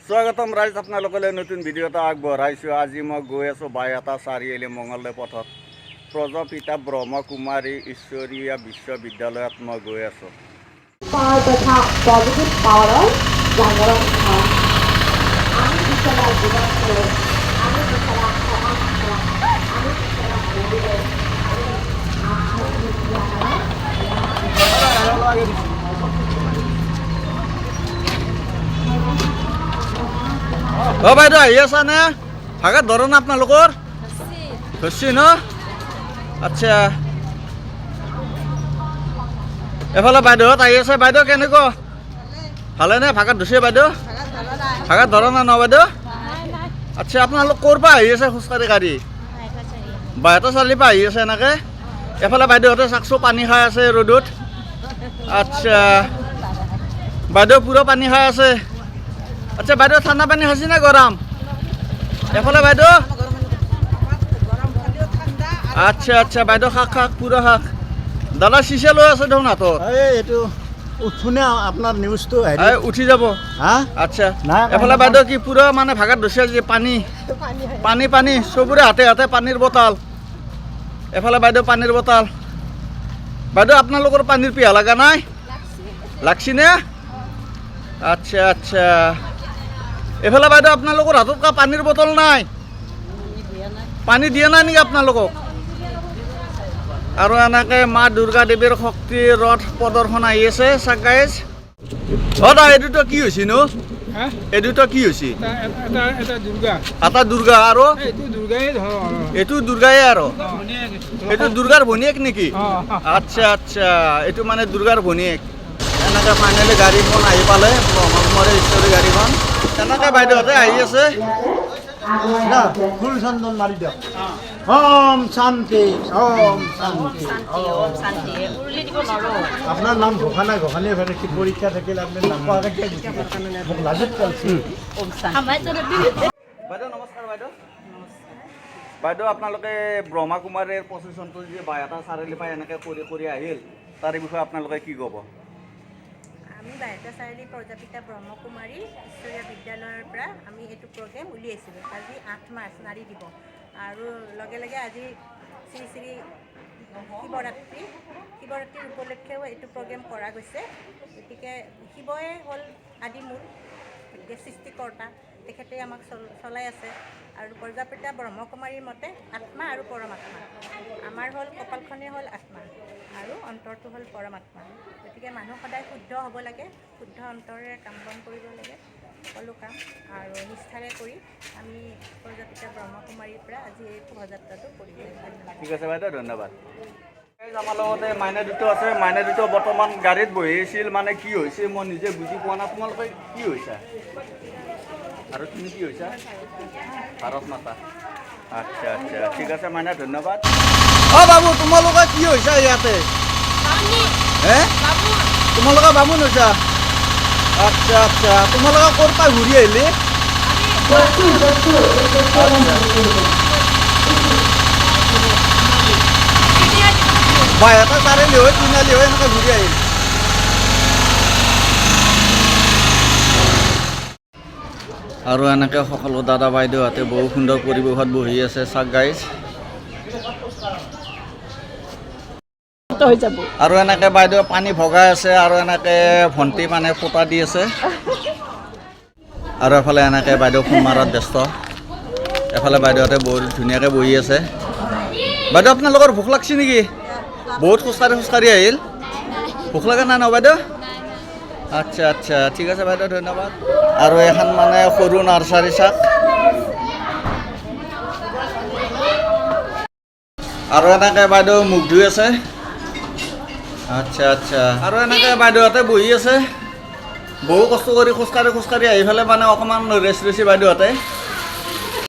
স্বাগতম ৰাইজ, আপোনালোকলৈ নতুন ভিডিঅ' এটা আগবঢ়াইছোঁ। আজি মই গৈ আছোঁ বাইহাটা চাৰিআলি মঙলদৈ পথত প্ৰজাপিতা ব্ৰহ্মকুমাৰী ঈশ্বৰীয় বিশ্ববিদ্যালয়ত মই গৈ আছোঁ। পাওয়াৰ তথা পজিটিভ পাওয়াৰৰ জাগৰণ হয়। আমি বিচৰা জীৱনটো, আমি বিচৰা সমাজখন, আমি বিচৰা পৰিৱেশ আৰু আধ্যাত্মিক জ্ঞানৰ। অ বাইদেউ, আহি আছানে? ভাগাত ধৰ না আপোনালোকৰ ধৰছি ন? আচ্ছা, এফালে বাইদেউহঁত আহি আছে। বাইদেউ, কেনেকুৱা, ভালেনে? ভাগাত ধৰছে বাইদেউ? ভাগাত ধৰা নাই ন বাইদেউ? আচ্ছা, আপোনালোক ক'ৰ পৰা আহি আছে খোজকাঢ়ি গাড়ী? বাইহাটা চাৰিআলিৰ পৰা আহি আছে এনেকৈ। এফালে বাইদেউহঁতে চাকচো পানী খাই আছে ৰ'দত। আচ্ছা বাইদেউ, পূৰা পানী খাই আছে। আচ্ছা বাইদেউ, ঠাণ্ডা পানী খাইছে নে গৰম? এফালে বাইদেউ। আচ্ছা আচ্ছা বাইদেউ, শাক শাক পুৰা শাক। দাদা, চিচা লৈ আছে দেখোন হাতত। এই এইটো উঠোনে আপোনাৰ নিউজটো হেৰি। এই উঠি যাব। হা। আচ্ছা। নাই। এফালে বাইদেউ কি পুৰা মানে ভাগাত ধৰিছে আজি। পানী পানী পানী, চবৰে হাতে হাতে পানীৰ বটল। এফালে বাইদেউ পানীৰ বটল। বাইদেউ, আপোনালোকৰ পানীৰ পিয়াহ লগা নাই? লাগছি নে? আচ্ছা আচ্ছা। এফালে বাইদেউ, আপোনালোকৰ হাতত কা পানীৰ বটল নাই? পানী দিয়া নাই নেকি আপোনালোকক? আৰু এনেকে মা দুৰ্গা দেৱীৰ শক্তি ৰথ প্ৰদৰ্শন আহি আছে। চাক গাইজ। অ দা, এই দুটা কি হৈছে নো? হা? এই দুটা কি হৈছে? এটা এটা এটা দুৰ্গা। এটা দুৰ্গা আৰু? এইটো দুৰ্গাই ধৰ। এইটো দুৰ্গায়ে আৰু এইটো দুৰ্গাৰ ভনীয়েক নেকি? অ। আচ্ছা আচ্ছা, এইটো মানে দুৰ্গাৰ ভনীয়েক। এনেকে ফাইনেলি গাড়ীখন আহি পালে, ব্ৰহ্মকুমাৰী ঈশ্বৰী গাড়ীখন। তেনেকে বাইদেউহঁতে আহি আছে। না, ফুল চন্দন মাৰি দিয়ক। ওম শান্তি, ওম শান্তি, ওম। আপোনাৰ নাম ঘোষা নাই? ঘোষানী এফালে কি পৰীক্ষা থাকিল, আপুনি নাপোৱাকৈ কিয় গুচি গ'ল? মোক লাজত পেলছি। বাইদেউ নমস্কাৰ। বাইদেউ, বাইদেউ, আপোনালোকে ব্ৰহ্মাকুমাৰীৰ প্ৰচেছনটো যে বাইহাটা চাৰিআলি পৰা এনেকৈ কৰি কৰি আহিল, তাৰে বিষয়ে আপোনালোকে কি ক'ব? আমি বাইহাটা চাৰিআলি প্ৰজাপিতা ব্ৰহ্মকুমাৰী ঈশ্বৰীয় বিদ্যালয়ৰ পৰা আমি এইটো প্ৰগ্ৰেম উলিয়াইছিলোঁ। আজি 8 মাৰ্চ, নাৰী দিৱস আৰু লগে লগে আজি শ্ৰী শ্ৰী শিৱৰাত্ৰি। শিৱৰাত্ৰিৰ উপলক্ষেও এইটো প্ৰগ্ৰেম কৰা গৈছে। গতিকে শিৱই হ'ল আদি মূল, গতিকে সৃষ্টিকৰ্তা তেখেতে আমাক চলাই আছে। আৰু প্ৰজাপিতা ব্ৰহ্মকুমাৰীৰ মতে আত্মা আৰু পৰমাত্মা, আমাৰ হ'ল কপালখনেই হ'ল আত্মা আৰু অন্তৰটো হ'ল পৰমাত্মা। গতিকে মানুহ সদায় শুদ্ধ হ'ব লাগে, শুদ্ধ অন্তৰেৰে কাম বন কৰিব লাগে, সকলো কাম আৰু নিষ্ঠাৰে কৰি আমি প্ৰজাপিতা ব্ৰহ্মকুমাৰীৰ পৰা আজি এই শোভাযাত্ৰাটো কৰিলোঁ। ধন্যবাদ। ঠিক আছে বাইদেউ, ধন্যবাদ। আমাৰ লগতে মাইনা দুটো আছে। মাইনা দুটো বৰ্তমান গাড়ীত বহি আছিল। মানে কি হৈছে মই নিজে বুজি পোৱা নাই। তোমালোকে কি হৈছা আৰু তুমি কি হৈছা? ভাৰত মাতা। আচ্ছা আচ্ছা, ঠিক আছে মাইনা, ধন্যবাদ। অ বাবু, তোমালোকে কি হৈছা ইয়াতে? হে, তোমালোকে বামুণ হৈছা? আচ্ছা আচ্ছা, তোমালোকে ক'ৰ পৰা ঘূৰি আহিলি? আচ্ছা, বাইহাটা চাৰিআলি হৈ তিনিআলি হৈ এনেকৈ ঘূৰি আহিল। আৰু এনেকৈ সকলো দাদা বাইদেউহঁতে বহু সুন্দৰ পৰিৱেশত বহি আছে। চাক গাইজ। আৰু এনেকৈ বাইদেউ পানী ভগাই আছে আৰু এনেকৈ ভণ্টি মানে পোতা দি আছে। আৰু এফালে এনেকৈ বাইদেউ ফোন মাৰাত ব্যস্ত। এফালে বাইদেউহঁতে বহুত ধুনীয়াকৈ বহি আছে। বাইদেউ, আপোনালোকৰ ভোক লাগছে নেকি? বহুত খোজকাঢ়ি খোজকাঢ়ি আহিল, ভোক লগা নাই ন বাইদেউ? আচ্ছা আচ্ছা, ঠিক আছে বাইদেউ, ধন্যবাদ। আৰু এখন মানে সৰু নাৰ্চাৰী চাক। আৰু এনেকৈ বাইদেউ মুখ ধুই আছে। আচ্ছা আচ্ছা, আৰু এনেকৈ বাইদেউহঁতে বহি আছে। বহু কষ্ট কৰি খোজকাঢ়ি খোজকাঢ়ি আহি পেলাই মানে অকণমান ৰেষ্ট লৈছে বাইদেউহঁতে।